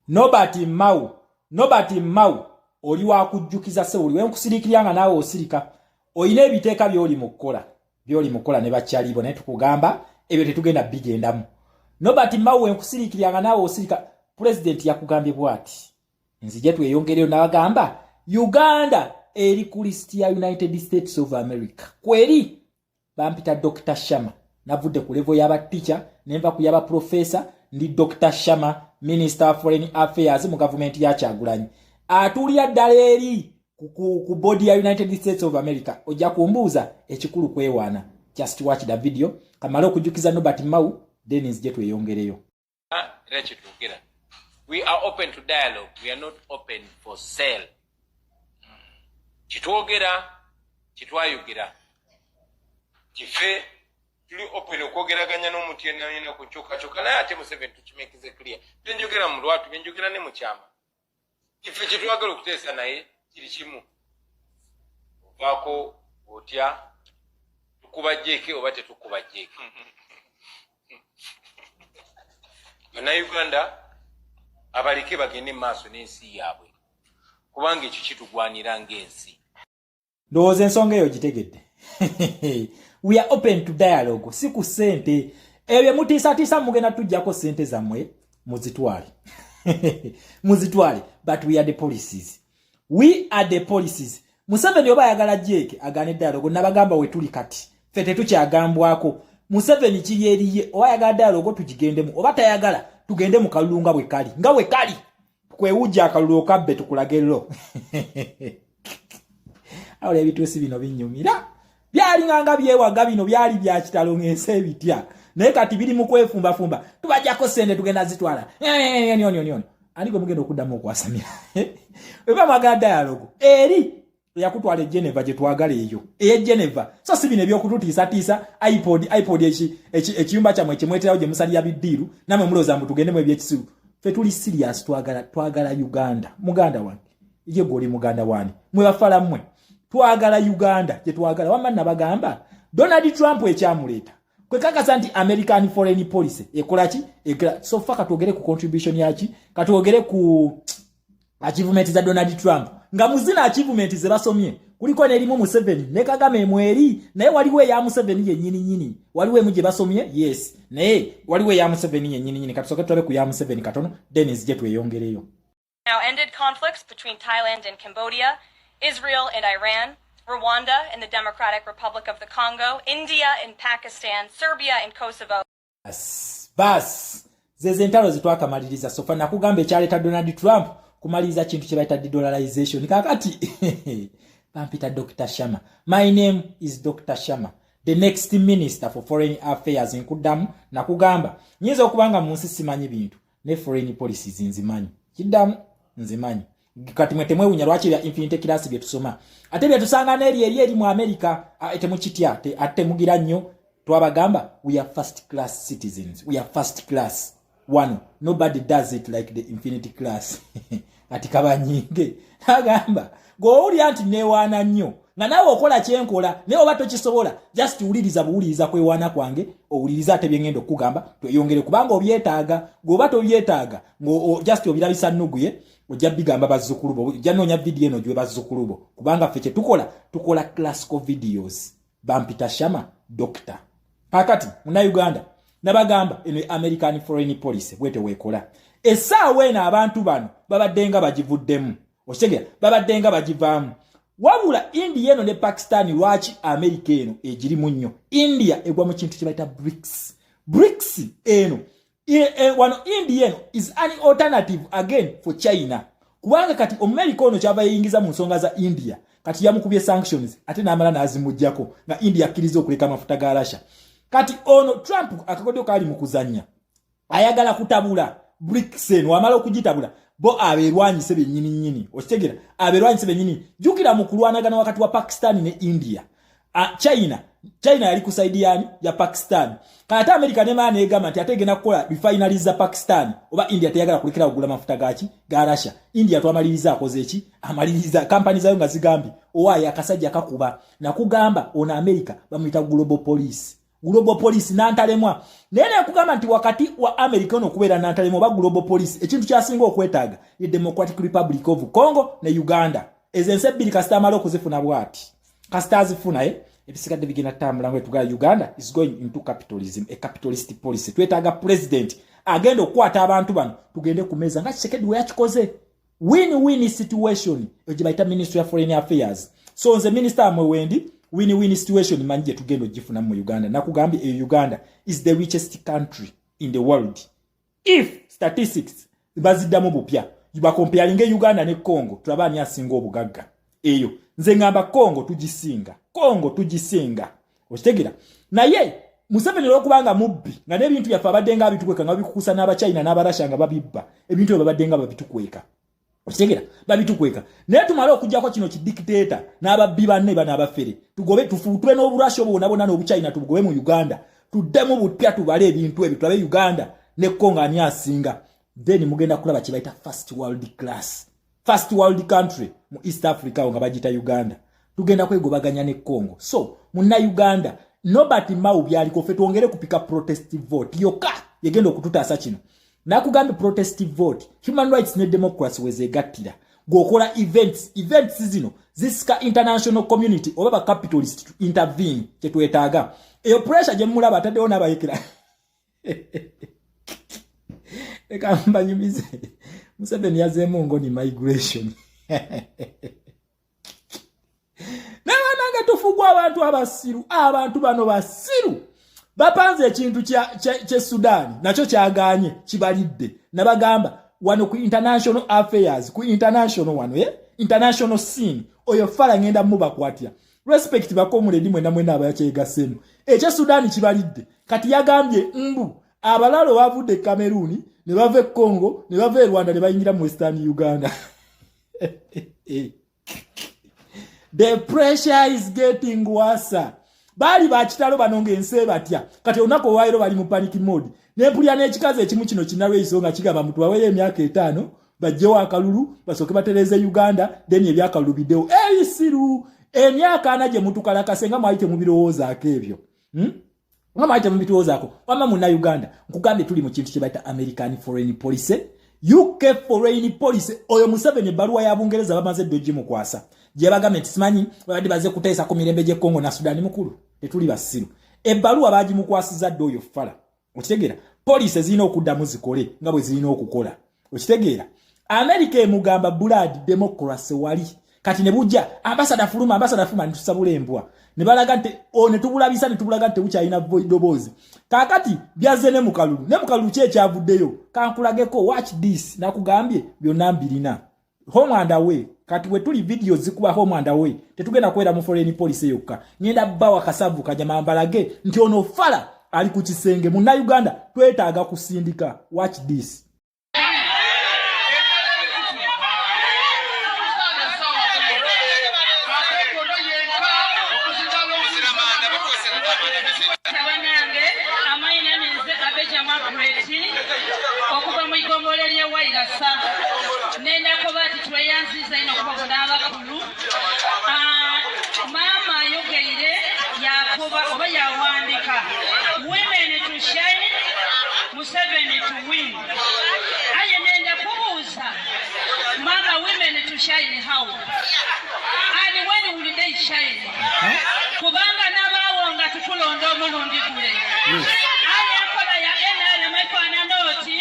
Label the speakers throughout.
Speaker 1: Nobert Mao, Nobert Mao, oli wakujjukiza ssebo, oli wenkusiriikirira nga naawe osirika. Olina ebiteeka by'oli mu kukola, by'oli mu kukola ne bakyalibo, naye tukugamba ebyo tetugenda bigendamu. Nobert Mao, wenkusiriikirira nga naawe osirika. Pulezidenti yakugambye bw'ati, nzije tweyongereyo. N'agamba Uganda eri ku lisiti ya United States of America. Kweri bampita Dr Shama, navudde ku level y'aba teacher nenva ku yaba professor, ndi Dr Shama, Minister of Foreign Affairs mu gavumenti ya Kyagulanyi, atuulira ddala eri ku board ya United States of America. Ojja kumbuuza ekikulu kwewaana. Just watch the video, kamale okujjukiza Nobert Mao, then nzije tweyongereyo.
Speaker 2: Era kyetwogera, we are open to dialogue, we are not open for sale. Kitwogera kitwayogera kife tuli open okwogeraganya n'omuntu yenna yenna ku nkyukakyuka, naye ate Museveni tukimekize clear. Byenjogera mu lwatu, byenjogera ne mu kyama, kife kyetwagala okuteesa naye kiri kimu: ovaako otya, tukuba jeeke oba tetukuba jeeke? Bannayuganda abaleke bagende mu maaso n'ensi yaabwe, kubanga ekyo kitugwanira ng'ensi.
Speaker 1: Ndowooza ensonga eyo gitegedde. We are open to dialogue, si ku ssente. Ebyo mutiisatiisa mugenda tujjako ssente zammwe, muzitwale, muzitwale, but we are the policies, we are the policies. Museveni oba ayagala jeeke, agaane dialogue. Nabagamba we tuli kati ffe tetukyagambwako. Museveni kiri eriye, oba ayagala dialogue tugigendemu, oba tayagala tugende mu kalulu nga bwe kali, nga bwe kali kwewujja akalulu okabbe tukulagerero. Awula ebituusi bino binyumira, byalinganga byewaga, bino byali bya kitalo ng'ensi ebitya, naye kati biri mu kwefumbafumba. Tubajjako sente, tugenda zitwala nyonyonyonyo. Ani gwe mugenda okuddamu okwasamira? Weba mwagala dialogue, eri eyakutwala e Geneva gye twagala, eyo eye Geneva, so si bino ebyokututiisatiisa. iPod, iPod, ekiyumba kyammwe kyemweterawo gye musalira biddiiru, namwe mulowooza mbu tugendemu ebyekisiru. Ffe tuli serious, twagala Uganda. Muganda wange, ye gwe oli muganda wani? Mwe bafala mmwe, twagala Uganda gye twagala. Wamma nabagamba Donald Trump ekyamuleeta kwekakasa nti American foreign policy ekola ki? Ekola. So far katwogere ku contribution yaki, katwogere ku achievement za Donald Trump. Nga muzina achievement ze basomye kuliko n'erimu Museveni ne Kagame mweri, naye waliwo eya Museveni yennyini nyini, waliwo emu gye basomye, yes, naye waliwo eya Museveni yennyini nyini. Katusooke tulabe ku ya Museveni katono, then nzije tweyongereyo.
Speaker 3: Now ended conflicts between Thailand and Cambodia, Israel and Iran, Rwanda and the Democratic Republic of the Congo, India and Pakistan, Serbia and Kosovo.
Speaker 1: Bas, bas zeze entalo zetwakamaliriza so far. Nakugamba ekyaleeta Donald Trump kumaliriza kintu kye bayita dedollarization. Kakati bampita Dr Shama, my name is Dr Shama, the next Minister for Foreign Affairs. Nkuddamu, nakugamba nyinza okuba nga mu nsi simanyi bintu, ne foreign policies nzimanyi, kiddamu nzimanyi. Kati mwe temwewunya lwaki bya infinite class bye tusoma ate bye tusanga n'eri eri mu America temukitya, ate temugira nnyo. Twabagamba we are first class citizens, we are first class one, nobody does it like the infinity class. Kati kabanyinge agamba gweowulira nti neewaana nnyo nga naawe okola kyenkola, naye oba tokisobola, just wuliriza buwuliriza kwewaana kwange, owuliriza ate byengenda okukugamba tweyongere, kubanga obyetaaga. Gweoba tobyetaaga, just obirabisa nnuguye, ojja bigamba bazzukulu bo, ojja noonya vidiyo eno giwe bazzukulu bo, kubanga ffe kyetukola tukola classical videos. Bampita Shama Doctor. Kakati Munauganda, nabagamba eno American foreign policy bwete weekola. Essaawa eno abantu bano babadde nga bagivuddemu, okitegera, babadde nga bagivaamu. Wabula India eno ne Pakistan, lwaki America eno egirimu nnyo? India egwa mu kintu kye bayita BRICS. BRICS eno wano India eno is an alternative again for China, kubanga kati Omumerika ono kyava yeyingiza mu nsonga za India, kati yamukubye sanctions ate n'amala n'azimugjako nga India akkiriza okuleka amafuta ga Russia. Kati ono Trump akakodyo kaali mu kuzannya, ayagala kutabula BRICS eno. Amala okugitabula, bo abeerwanyise bennyini nnyini, okitegera, abeerwanyise bennyini. Jjukira mu kulwanagana wakati wa Pakistan ne India, China yali ku side yani ya Pakistan. Kati America ne maana egamba nti ate egenda kukola refineries za Pakistan, oba India teyagala kulekera kugula mafuta gaki ga Russia. India twamaliriza akoze eki? Amaliriza kampani zayo nga zigambye owaaye akasajja kakuba. Nakugamba ono America bamuyita global police. Global police nantalemwa. Naye nekugamba nti wakati wa America ono okubeera nantalemwa oba global police, ekintu kyasinga okwetaaga ye Democratic Republic of Congo ne Uganda. Ezo ensi ebbiri kasita amala okuzifuna bwati, kasita azifuna ebisigadde bigenda tutambula nga tugala. Uganda is going into capitalism, a capitalist policy. Twetaaga president agenda okukwata abantu bano tugende ku meeza nga Tshisekedi we yakikoze, win win situation eyo gye bayita Ministry of Foreign Affairs. So nze minisita wamwe wendi, win win situation manyi gye tugenda ogifuna mu Uganda. Nakugambye eyo Uganda is the richest country in the world. If statistics baziddamu bupya, bakompeyalinga Uganda ne Congo, tulabe ani asinga obugagga. Eyo nze ngamba Congo tugisinga, Congo tugisinga, okitegera? Naye Museveni olwokubanga mubbi, nga n'ebintu byaffe abadde nga abitukweka, nga babikukusa n'Abachina n'Abarasha, nga babibba ebintu ebyo, babadde nga babitukweka, okitegera? Babitukweka. Naye tumale okugyako kino kidikiteeta n'ababbi banne bano abafere, tugobe, tufuutule n'Oburasha obwo bwona bwona n'Obuchina, tubugobe mu Uganda, tuddemu bupya, tubale ebintu ebyo, tulabe Uganda ne Congo ani asinga. Then mugenda kulaba kye bayita first world class, first world country mu East Africa awo nga bagiyita Uganda. Tugenda kwegobaganya ne Congo. So munna Uganda, Nobert Mao byaliko, ffe twongere kupika protest vote yokka yegenda okututaasa. Kino nakugambye, protest vote, human rights ne democracy wezegattira. Gwokola events, events zino zisika international community oba ba capitalist to intervene. Kyetwetaaga eyo pressure gye mulaba ataddewo n'abayekera. Leka mbanyumize, Museveni yazeemu ngoni migration. Naye banange, tufugwa abantu abasiru. Abantu bano basiru, bapanze ekintu kye Sudan nakyo kyaganye, kibalidde. Nabagamba wano ku international affairs, ku international wano, international scene, oyo fala ngenda mubakwatira. Respect bakomuledi mwena mwena abayakyegasemu. Ekye Sudan kibalidde. Kati yagambye mbu abalalo bavudde e Cameroon, ne bava e Congo, ne bava e Rwanda, ne bayingira mu Western Uganda. The pressure is getting worse. Baali bakitalo bano ng'ensi ebatya. Kati olunaku olwaleero bali mu panic mode. Nempulira n'ekikazi ekimu kino kinalweyiso nga kigamba mutubaweyo emyaka 5 bajjewo akalulu, basooke batereeze Uganda, then ebyakalulu biddewo. Ebisiru, emyaka 40 gye mutukalakase nga mwali temubirowoozaako ebyo, Nga mwali temubirowoozaako. Wamma munnauganda, nkugambye tuli mu kintu kye bayita American foreign policy, UK foreign policy. Oyo Museveni ebbaluwa ya Bungereza bamaze ddo gimukwasa, gye bagambye nti simanyi babadde baze kuteesa ku mirembe gy'e Congo na Sudan. Mukulu, tetuli basiru. Ebbaluwa bagimukwasiza dda oyo fala, okitegeera? Poliisi ezirina okuddamu zikole nga bwe zirina okukola, okitegeera? Amerika emugamba blood democracy wali. Kati ne bujja, ambasada fuluma, ambasada fuluma, netusabula embwa ne balaga nti o ne tubulabisa, ne tubulaga nti tebukyalina ddoboozi. Kaakati byazze ne mukalulu, ne mukalulu ki ekyavuddeyo kankulageko. Watch this. Nakugambye byonna mbirina home and away. Kati we tuli video zikuba home and away. Tetugenda kubeera mu foreign policy yokka. Ngenda bawa kasavu kajama mbalage nti ono fala ali ku kisenge. Munnayuganda, twetaaga kusindika. Watch this.
Speaker 4: Okuva mu igombolola ery'ewairasa, nendakoba ati tweyanziza ino okubabona abakulu. Maama ayogeire yakoba oba yawandika "Women to shine, Museveni to win". Aye nenda kubuuza maama, women to shine how and when will they shine? Kubanga nabaawo nga tukulonda omulundi gule, aye enkola ya NRM efaanana oti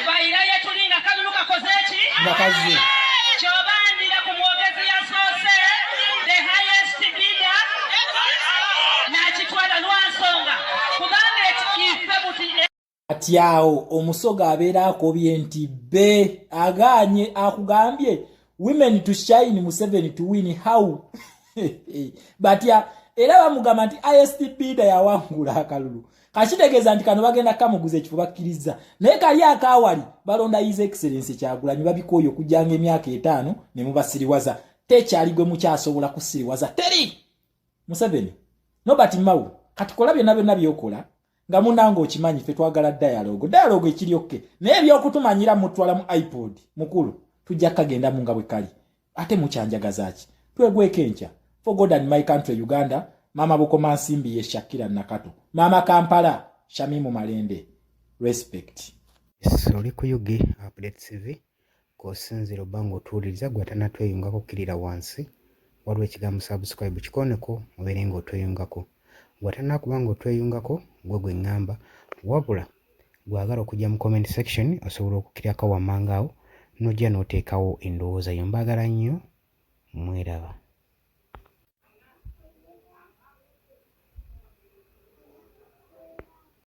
Speaker 4: bayirayo tuli nga kalulu kakoze ki?
Speaker 1: Nga kazze.
Speaker 4: Kyobandira ku mwogezi yasoose, the highest bidder n'akitwala lwa nsonga, kubanga ife buti
Speaker 1: Kati awo omusoga abeera akobye nti be agaanye. Akugambye "Women to shine, Museveni to win how?" Batya era bamugamba nti istp da yawangula akalulu. Kakitegeeza nti kano bagenda kamuguza ekifo, bakkiriza. Naye kali akawali balonda His Excellence Kyagulanyi, babikooye okujjanga emyaka 5 ne mubasiriwaza. Tekyali gwe mukyasobola kusiriwaza, teri Museveni. Nobert Mao, kati kola byonna byonna byokola nga munange okimanyi ffe twagala dialogue, dialogue ekiri okay, naye ebyokutumanyira mutwala mu iPod mukulu, tujja kagendamu nga bwe kali. Ate mukyanjagaza ki? Twegweko enkya. For God and my country Uganda. Maama Bukoma Nsimbi ye Shakira Nakato. Maama Kampala Shamimu Malende. Respect.
Speaker 5: Oli ku UG Update TV k'osinziira obba ng'otuwuliriza gwe atanatweyungako kkirira wansi waliwo ekigambo subscribe kikooneko obeere ng'otweyungako gwe atanakuba ng'otweyungako gwe gwe ŋŋamba wabula gwagala okujja mu comment section osobola okukkirako wammanga awo n'ojja n'oteekawo endowooza yo mbaagala nnyo mweraba.